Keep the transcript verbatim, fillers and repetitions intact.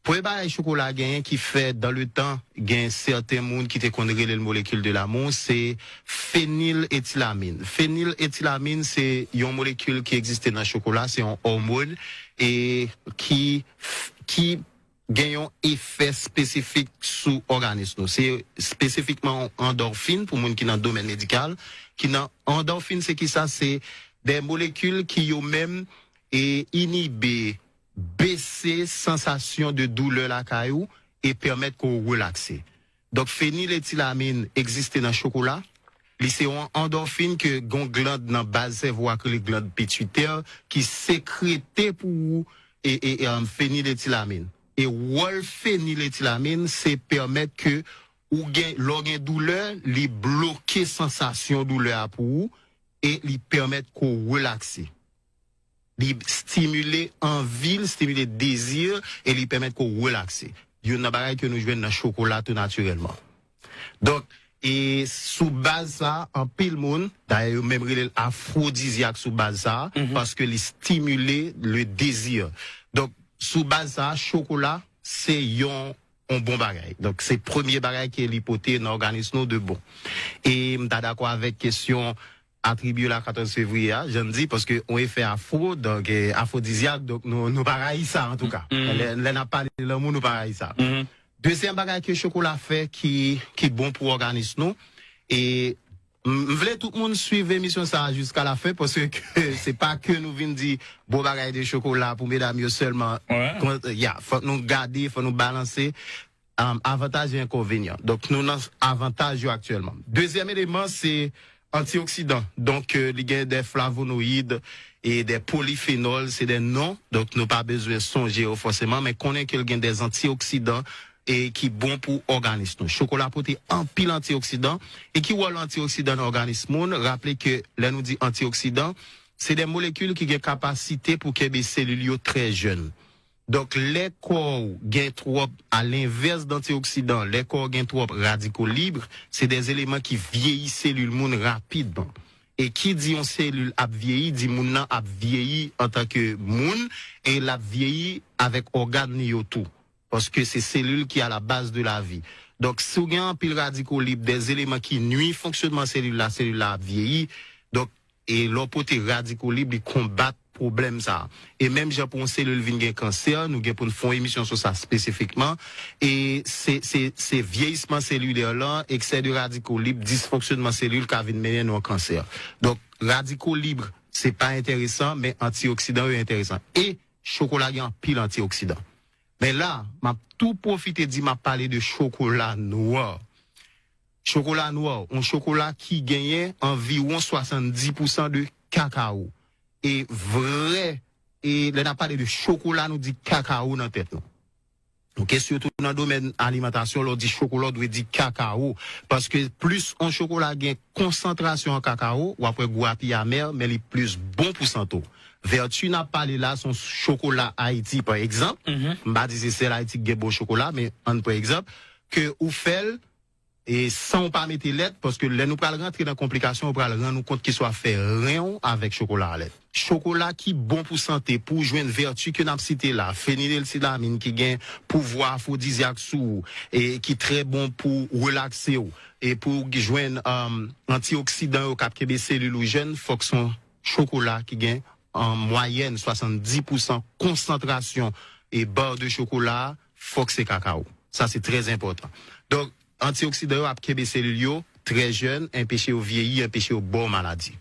Premye bagay chokola genyen ki fè dan le tan gen sèten moun ki te konn rele l molekil de lamou, se feniletilamin. Feniletilamin se yon molekil ki egziste nan chokola, se yon òmòn e ki, ki gen yon efè espesifik sou òganis nou. Se espesifikman yon andòfin pou moun ki nan domèn medikal, ki nan andòfin se ki sa? Se de molekil ki yo menm e inibe, bese sansasyon de doulè lakay ou e pèmèt ke w relakse. Donk, feniletilamin egziste nan chokola. Li se yon andòfin ke gon gland nan baz sèvo a k rele gland pititè ki sekrete pou ou e, e, e, um, feniletilamin. E wòl feniletilamin se pèmèt ke ou gen, lè w gen doulè, li bloke sansasyon doulè a pou ou e li pèmèt ke w relakse. Li stimile anvi, li stimile dezi e li pèmèt ke w relakse. Youn nan bagay ke nou jwenn nan chokola tou natirèlman. Donk, e sou baz sa, anpil moun, dayè yo menm rele l afwodizyak sou baz sa, paske li stimile le désir. Donk, sou baz sa, chokola, se yon, yon bon bagay. Donk, se premye bagay ke li pote nan òganis nou de bon. E m ta dakò avèk kesyon atribiye la katòz fevriye a, jan m di, paske yon efè afwo, donk, eh, afwodizyak, donk nou, nou pa rayi sa, antouka. Lè, lè n ap pale de lanmou, nou pa rayi sa. Dezyèm bagay ke chokola fè ki, ki bon pou òganis nou, e m, m vle tout moun swiv emisyon sa a jiska la fen, paske se pa ke nou vin di bon bagay de chokola pou medam yo sèlman. Kon, ya, fòk nou gade, fòk nou balanse, um, avantaj e enkonvenyan. Donk, nou nan avantaj yo aktyèlman. Dezyèm eleman, se antioksidan. Donk, euh, li gen de flavonoyid e de polifenol, se de non. Donk, nou pa bezwen sonje yo fòseman, men konnen ke l gen de antioksidan e ki bon pou òganis nou. Chokola pote anpil antioksidan. E ki wòl antioksidan nan òganis moun? Raple ke lè nou di antioksidan, se de molekil ki gen kapasite pou kenbe selil yo trè jèn. Donk, lè kò w gen twòp, a lenvès de antioksidan, lè kò w gen twòp radiko lib, se de eleman ki vyeyi selil moun rapidman. E ki di yon selil ap vyeyi, di moun nan ap vyeyi antanke moun, e l ap vyeyi avèk ògàn li yo tou. Paske se selil ki a la baz de lavi. Donk, si w gen anpil radiko lib, de eleman ki nwi fonksyonman selil la, selil la ap vyeyi. Donk, e lè w pote radiko lib, li konbat pwoblèm sa a. E menm jan pou yon selil vin gen kansè, nou gen pou n fè yon emisyon sou sa espesifikman. E se, se, se vyeyisman selilè lan, eksè de radiko lib, disfonksyonman selil ka vin mennen nan yon kansè. Donk, radiko lib, se pa enteresan, men antioksidan yo enteresan. E chokola gen anpil antioksidan. Men la, m ap tou pwofite di m ap pale de chokola nwa. Chokola nwa, yon chokola ki genyen anviwon swasanndis pousan de kakawo. E vrè, e lè n ap pale de chokola, nou di kakawo nan tèt nou. Oke, sitou nan domèn alimantasyon, lè w di chokola, w dwe di kakawo. Paske plis yon chokola gen konsantrasyon an kakawo, w ap wè gou a pi amè, men li plis bon pou sante w. Vèti n ap pale la, se yon chokola Ayiti, pa egzanp. M pa di se sèl Ayiti ki gen bon chokola, men ann pran egzanp, ke ou fè l, e san w pa mete lèt, paske lè nou pral rantre nan konplikasyon, ou pral rann ou kont kisa w ap fè ren w avèk chokola a lèt. Chokola ki bon pou sante, pou w jwenn vèti ke n ap site la, feniletilamin ki gen pouvwa afwodizyak sou ou, e ki trè bon pou relakse w, e pou w jwenn, um, antioksidan yo k ap kenbe selil ou jèn, fòk se yon chokola ki gen an mwayèn swasanndis pousan konsantrasyon e ba de chokola a, fòk se kakawo. Sa se trè enpòtan. Donk, antioksidan yo ap kenbe selil yo trè jèn, enpeche yo vyeyi, enpeche yo ba w maladi.